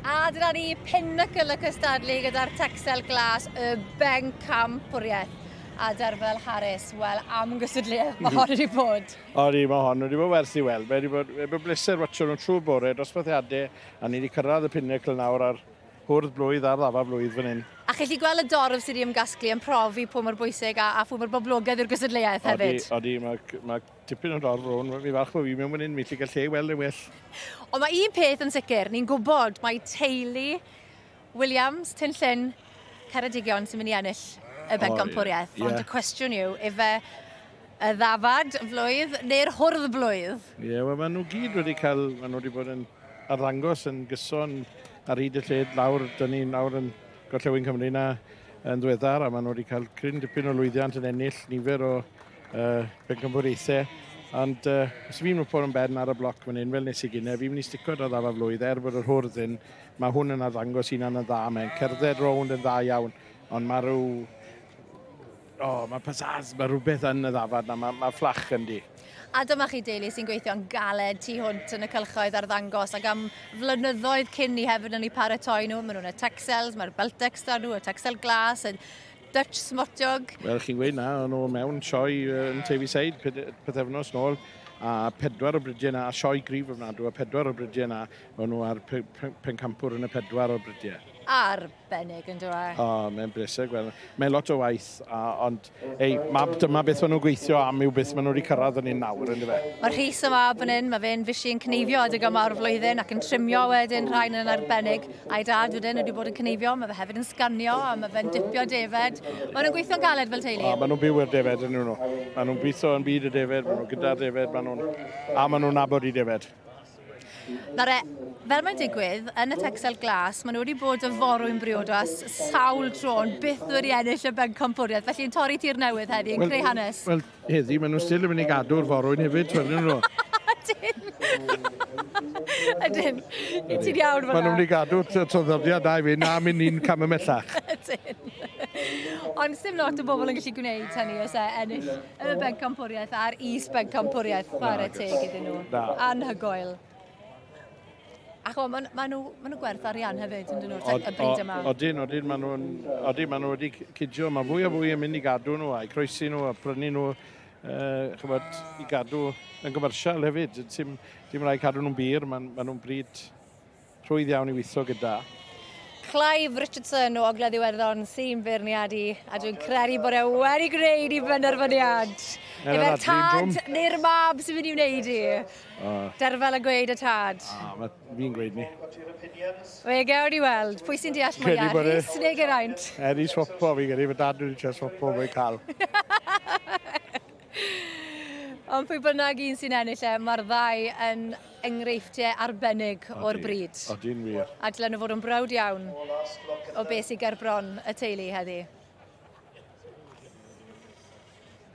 A dyna ni, pinnacle y cystadlu gyda'r Texel Glas, y bencampwriaeth. A Derfel Harris, wel, am gystadleuaeth mae hon wedi bod. Odi, mae hon wedi bod werth i weld. Mae wedi bod, wedi bod bleser watcho nhw trwy'r bore, dosbarthiadau, a ni wedi cyrraedd y pinnacle nawr ar hwrdd blwydd a'r ddafad blwydd fan hyn. A chi'n gallu gweld y dorf sydd wedi ymgasglu yn profi pwy mor bwysig a, a phwy mor boblogaidd yw'r gystadleuaeth hefyd. Odi, odi, mae, mae tipyn o dorf rownd. Fi falch bod fi mewn fan hyn, mi allu cael lle i weld yn well. Ond mae un peth yn sicr, ni'n gwybod mae teulu Williams, Tyn Llyn, Ceredigion sy'n mynd i ennill y bencampwriaeth. Oh, yeah. Ond y cwestiwn yw, ife y ddafad flwydd neu'r hwrdd blwydd? Ie, yeah, wel maen nhw gyd wedi cael, maen nhw wedi bod yn arddangos yn gyson ar hyd y lled lawr, dyn ni nawr yn Gorllewin Cymru na yn ddiweddar, a maen nhw wedi cael cryn dipyn o lwyddiant yn ennill nifer o bencampwriaethau. Ond os fi'n mynd yn ben ar y bloc fan hyn, fel nes i gynne, fi'n mynd i stico da ddafa flwydd, er bod yr hwrdd yn, mae hwn yn arddangos hunan yn dda, mae'n cerdded rownd yn dda iawn, ond mae rhyw... O, oh, mae pizzazz, mae rhywbeth yn y ddafad na, mae, mae fflach yn di. A dyma chi deulu sy'n gweithio'n galed tu hwnt yn y cylchoedd arddangos ac am flynyddoedd cyn ni hefyd yn eu paratoi nhw. Maen nhw'n y Texels, mae'r Beltex da nhw, y Texel Glas, y Dutch Smotiog. Wel, chi'n gweud na, o'n nhw mewn sioe yn Teifi Seid pythefnos nôl, a pedwar o brydiau na, a sioe gryf ofnadw, a pedwar o brydiau na, o'n nhw ar pencampwr yn y pedwar o brydiau. Arbennig yn dweud. O, mae'n bleser gweld. Mae'n lot o waith, a, ond ei, ma, dyma beth maen nhw'n gweithio am yw beth maen nhw wedi cyrraedd yn un nawr, yn dyfe. Mae Rhys yma fan hyn, mae fe'n fysi yn cneifio adeg yma o'r flwyddyn ac yn trimio wedyn rhain yn arbennig. A'i dad wedyn wedi bod yn cneifio, mae fe hefyd yn sganio a mae fe'n dipio defed. Maen nhw'n gweithio'n galed fel teulu. O, maen nhw'n byw i'r defed yn nhw. Maen nhw'n gweithio yn byd y defed, maen nhw gyda'r defed, maen nhw'n... a maen nhw'n nabod i defed. Nawr e, fel mae'n digwydd, yn y Texel Glas, maen nhw wedi bod y forwyn briodas sawl tro, ond byth wedi ennill y bencampwriaeth, felly yn torri tir newydd heddi, yn creu hanes. Wel, heddi, maen nhw still yn mynd i gadw'r forwyn hefyd, twelwn nhw. Ydyn. Ydyn. Ti'n iawn fan'na. Maen nhw'n mynd i gadw traddodiad da i fi, na mynd un cam ymhellach. Ydyn. Ond sim lot o bobl yn gallu gwneud hynny os e ennill y bencampwriaeth a'r is-bencampwriaeth, chwarae teg iddyn nhw. Na. Anhygoel. A ch'mo, ma' ma' nhw, ma' nhw gwerth arian hefyd, yn dyn nhw, y bryd yma. Odyn, odyn, maen nhw'n, odyn, maen nhw wedi cydio, mae fwy a fwy yn mynd i gadw nhw a'i croesi nhw a prynu nhw, ch'mod, i gadw yn gommercial hefyd. Dim, dim rhaid cadw nhw'n bur, maen ma nhw'n bryd rhwydd iawn i weithio gyda. Clive Richardson o Ogledd Iwerddon sy'n beirniadu, a dwi'n credu bod e wedi gwneud i benderfyniad. Efo'r tad neu'r mab sy'n mynd i wneud i. Derfel yn gweud y tad. O, fi'n gweud ni. We gewn ni weld. Pwy sy'n deall mwyaf, Rhys neu Geraint? Er i swapo fi gyda, fy dad wedi trio swapo mwy cael. Ond pwy bynnag un sy'n ennill e, mae'r ddau yn enghreifftiau arbennig o'r bryd. Odi'n wir. A dylen nhw fod yn browd iawn o beth sy'n gerbron y teulu heddi.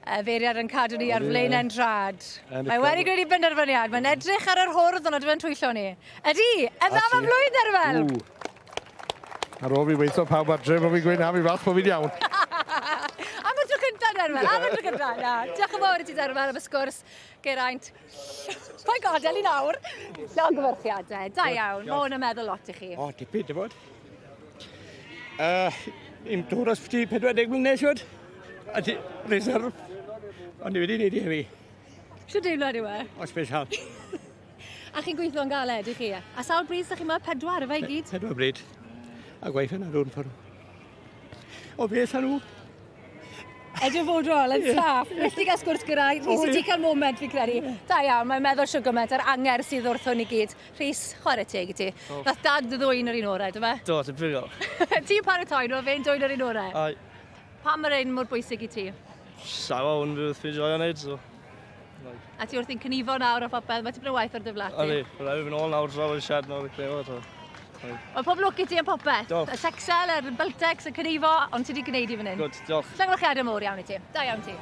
Y feiriad yn cadw ni ar flaenau'n trad. Mae wedi gwneud ei benderfyniad. Mae'n edrych ar yr hwrdd ond ydw e'n twyllo ni. Ydy! Y ddaf am flwydd Derfel! Ar ôl fi weithio pawb adre, bod fi'n gweud na, fi falch bod fi'n iawn. Am y tro cyntaf, Derfel, am y tro cyntaf. Na, diolch yn fawr i ti, Derfel, am y sgwrs. Geraint, mae'n gadael i nawr. Llongyfarchiadau, da iawn. Mae hwn yn meddwl lot i chi. O, dipyn, dy fod. Un dŵr os ti 40 mlynedd, siwr. A ti, reserve. Ond ni wedi gwneud i hefyd. Siwr deimlad yw e? O, special. A chi'n gweithio'n galed i chi? A sawl bryd ydych chi yma? Pedwar, efe i gyd? Pedwar bryd. A gwaith yna rhwng ffordd. O beth â nhw? Edrych fodrol, yn saff. Nes ti gael sgwrs gyda Rhys, i ti cael moment fi'n credu. Da iawn, mae'n meddwl siw gymaint a'r anger sydd wrth hwn i gyd. Rhys, chwarae teg i ti. Nath dad dy ddwyn yr un orau, do fe? Do, ti'n brifo. Ti'n paratoi nhw, fe'n dwyn yr un orau? Ai. Pam mae'r un mor bwysig i ti? Sawa hwn fydd fi joio wneud, so. A ti wrthi'n cynifo nawr a phopeth, mae tipyn o waith ar dy flat ti. Ydy, rhaid fi fynd ôl nawr draw i'r shed nawr i clefo, so. Ond pob lwc i ti am popeth. Diolch. Y Texel, yr Beltex, y cynifo, ond ti wedi gwneud i fan hyn. Good, diolch. Llongyfarchiadau mowr iawn i ti. Da iawn ti.